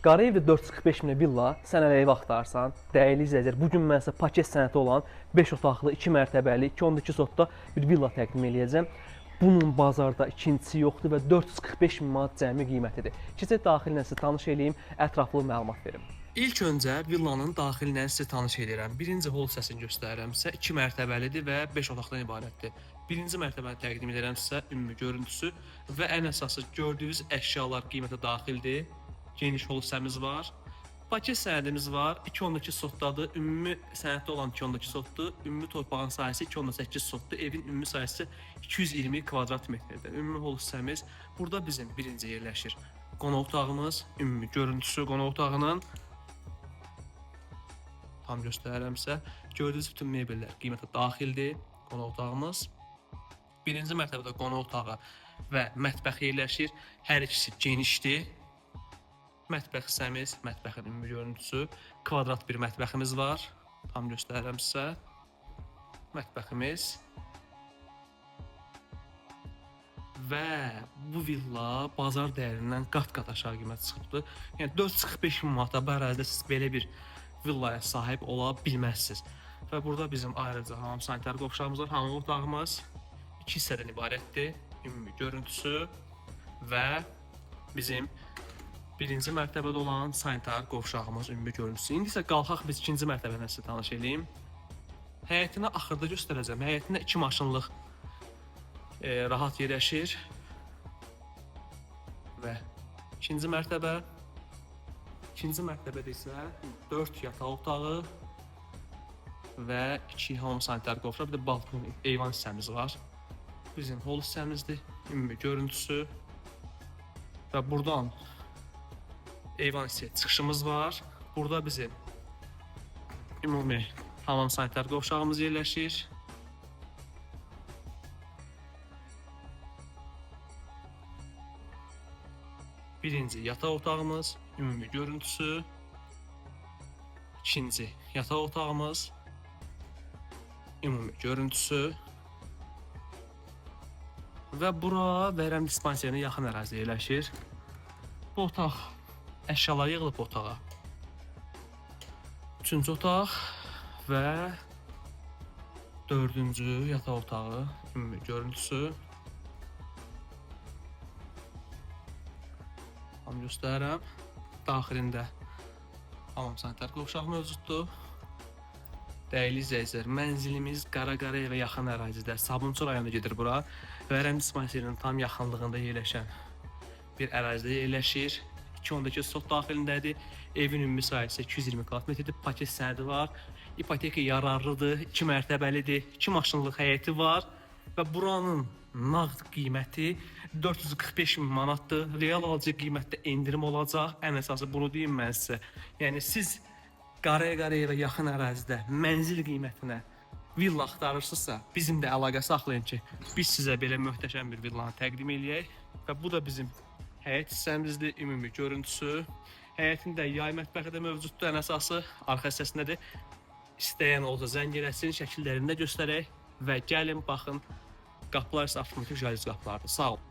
Qarayevdə 445 minə villa, sən hələ ev axtarsan, dəyərli izləyicilər, bu gün mən sizə paket sənədi olan 5 otaqlı, 2 mərtəbəli, 2.2 sotda bir villa təqdim eləyəcəm. Bunun bazarda ikincisi yoxdur və 445 min manat cəmi qiymətidir. Keçək daxilinə sizi tanış eləyim, ətraflı məlumat verim. İlk öncə villanın daxilinə sizi tanış eləyirəm. Birinci hol hissəsini göstərirəm sizə. 2 mərtəbəlidir və 5 otaqdan ibarətdir. Birinci mərtəbəni təqdim edirəm sizə, ümumi görüntüsü və ən əsası gördüyünüz əşyalar qiymətə daxildir. Geniş hol hissəmiz var. Paket sənədimiz var. 2.2 sotdadır. Ümumi sənəddə olan 2.2 sotdur. Ümumi torpağın sahəsi 2.8 sotdur. Evin ümumi sahəsi 220 kvadrat metrdir. Ümumi hol hissəmiz burada bizim birinci yerləşir. Qonaq otağımız, ümumi görüntüsü qonaq otağının tam göstərirəm sizə. Gördüyünüz bütün mebellər qiymətə daxildir. Qonaq otağımız. Birinci mərtəbədə qonaq otağı və mətbəx yerləşir. Hər ikisi genişdir. Mətbəx hissəmiz, mətbəxin ümumi görüntüsü, kvadrat bir mətbəximiz var. Tam göstərirəm sizə. Mətbəximiz. Və bu villa bazar dəyərindən qat-qat aşağı qiymət çıxıbdır. Yəni 445 min manata bu ərazidə siz belə bir villaya sahib ola bilməzsiniz. Və burada bizim ayrıca hamam sanitar qovşağımız var. Hamam otağımız iki hissədən ibarətdir. Ümumi görüntüsü və bizim birinci mərtəbədə olan sanitar qovşağımız ümumi görüntüsü. İndi isə qalxaq biz ikinci mərtəbəni sizə tanış eləyim. Həyətini axırda göstərəcəm. Həyətində iki maşınlıq rahat yerləşir. Və ikinci mərtəbə. İkinci mərtəbədə isə 4 yataq otağı və 2 hamam sanitar qovşaq, bir də balkon, eyvan hissəmiz var. Bizim hol hissəmizdir, ümumi görüntüsü. Və buradan eyvan hissəyə çıxışımız var. Burada bizim ümumi hamam sanitar qovşağımız yerləşir. Birinci yataq otağımız, ümumi görüntüsü. İkinci yataq otağımız, ümumi görüntüsü. Və bura vərəm dispanserinə yaxın ərazidə yerləşir. Bu otaq əşyalar yığılıb otağa. Üçüncü otaq və dördüncü yataq otağı, ümumi görüntüsü. Tam göstərirəm. Daxilində hamam sanitar qovşaq mövcuddur. Dəyərli izləyicilər, mənzilimiz Qara-Qarayevə yaxın ərazidə, Sabunçu rayonuna gedir bura. Vərəm dispanserinin tam yaxınlığında yerləşən bir ərazidə yerləşir. 2.2 sot daxilindədir. Evin ümumi sahəsi 220 kvadrat metrdir. Paket sənədi var. İpoteka yararlıdır. 2 mərtəbəlidir. 2 maşınlıq həyəti var və buranın nağd qiyməti 445 min manatdır. Real alıcı qiymətdə endirim olacaq. Ən əsası bunu deyim mən sizə. Yəni siz Qaraya-Qarayevə yaxın ərazidə mənzil qiymətinə villa axtarırsınızsa, bizim də əlaqə saxlayın ki, biz sizə belə möhtəşəm bir villanı təqdim eləyək və bu da bizim həyət hissəmizdir, ümumi görüntüsü. Həyətində yay mətbəxi də mövcuddur, ən əsası arxa hissəsindədir. İstəyən olsa zəng eləsin, şəkillərini də göstərək və gəlin baxın. Qapılar isə avtomatik jalüz qapılardır. Sağ olun.